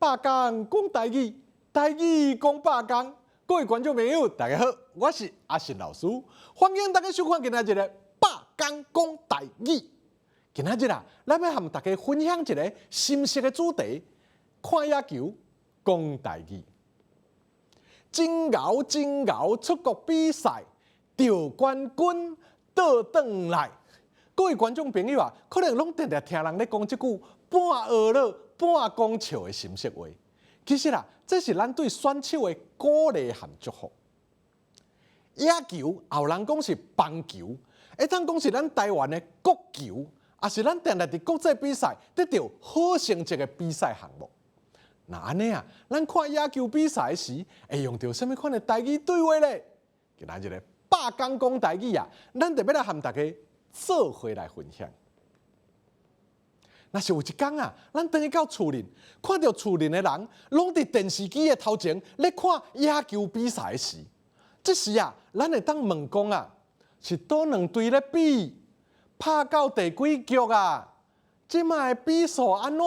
百工講台語，台語講百工。各位觀眾朋友，大家好，我是阿信老師，歡迎大家收看今仔日的百工講台語。今仔日啊，咱欲和大家分享一个心適的主題：看野球講台語。真𠢕真𠢕出國比賽，著冠軍倒轉來。各位觀眾朋友啊，可能攏定定聽人咧講這句半呵咾半講笑的心適話。其實啊，這是咱對選手的鼓勵和祝福。野球也有人講是棒球，會當講是咱台灣的國球，也是咱定定佇國際比賽得著好成績的比賽項目。若按呢啊，咱看野球比賽時，會用著啥物款的台語對話咧？今仔日的百工講台語啊，咱就欲來和大家做伙來分享。若是有一工啊，咱轉去到厝裡，看著厝裡的人攏佇電視機的頭前咧看野球比賽時，這時啊，咱會當問講啊，是佗兩隊咧比，拍到第幾局啊？這擺的比數按怎？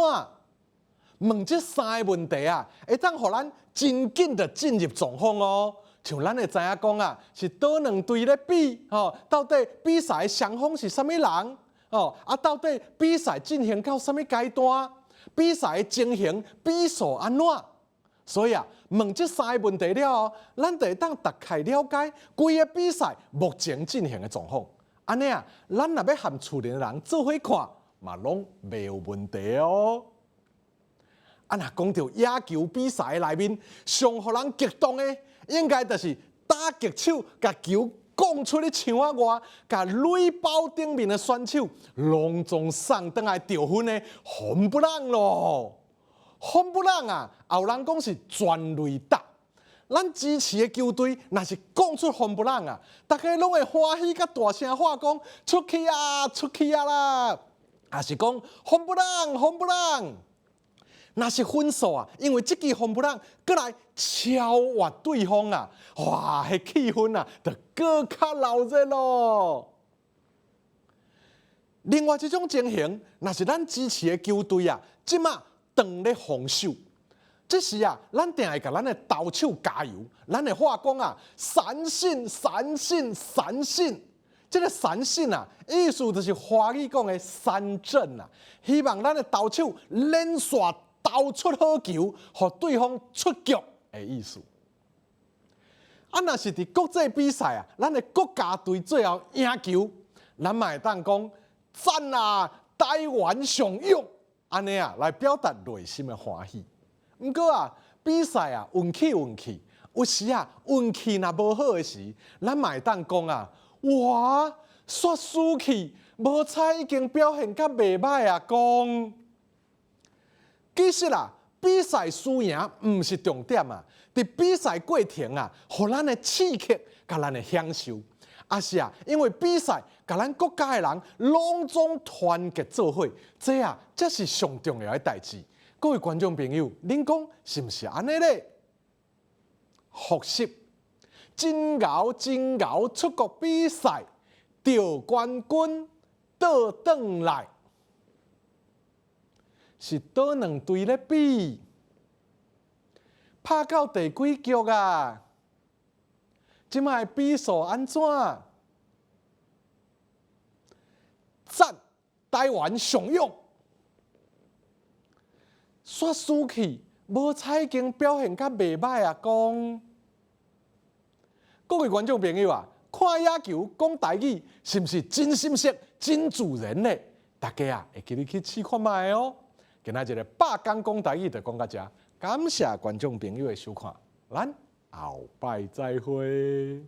問這三个問題啊，會當予咱真緊就進入狀況哦。像咱會知影講啊，是佗兩隊咧比，吼，到底比賽的雙方是啥物人？哦，啊，到底比賽進行到啥物階段？比賽的情形、比數按怎？所以啊，問這三个問題了後，咱就會當大概了解規个比賽目前進行的狀況。按呢啊，咱若欲和厝裡的人做伙看，嘛攏袂有問題哦。啊，若講著野球比賽內面，上予人激動的，應該就是打擊手共球摃出去牆仔外，共壘包頂面的選手攏總送轉來得分的ホームラン囉。ホームラン啊，也有人講是全壘打。咱支持的球隊若是摃出ホームラン啊，大家攏會歡喜佮大聲喊講出去啊，出去啊啦！抑是講ホームラン，ホームラン。若是分數啊，因為這支ホームラン閣來超越對方啊，哇，彼氣氛啊，就閣較鬧熱囉。另外一種情形，若是咱支持的球隊啊，這馬當咧防守，這時啊，咱定會共咱的投手加油，咱會喊講啊，三振，三振，三振。這个三振啊，意思就是華語講的三振啊，希望咱的投手連續投出好球，予對方出局的意思。啊，若是佇國際比賽啊，咱的國家隊最後贏球，咱嘛會當講讚啊，台灣上勇，按呢啊來表達內心的歡喜。毋過啊，比賽啊運氣運氣，有時啊運氣若無好的時，咱嘛會當講啊，哇，煞輸去，無彩已經表現甲袂䆀啊，講。其實啊，比賽輸贏毋是重點啊，佇比賽過程啊，予咱的刺激佮咱的享受，抑是啊，因為比賽共咱國家的人攏總團結做伙，這啊才是上重要的代誌。各位觀眾朋友，恁講是毋是按呢咧？複習，真𠢕真𠢕出國比賽，得冠軍倒轉來。是佗兩隊咧比，拍到第幾局啊？這擺的比數按怎？讚，台灣上勇，煞輸去，無彩已經表現甲袂䆀啊！講，各位觀眾朋友啊，看野球講台語，是毋是真心適、真自然咧？大家啊，會記得去試看覓哦。今仔日的百工講台語就講到遮，感謝觀眾朋友的收看，咱後擺再會。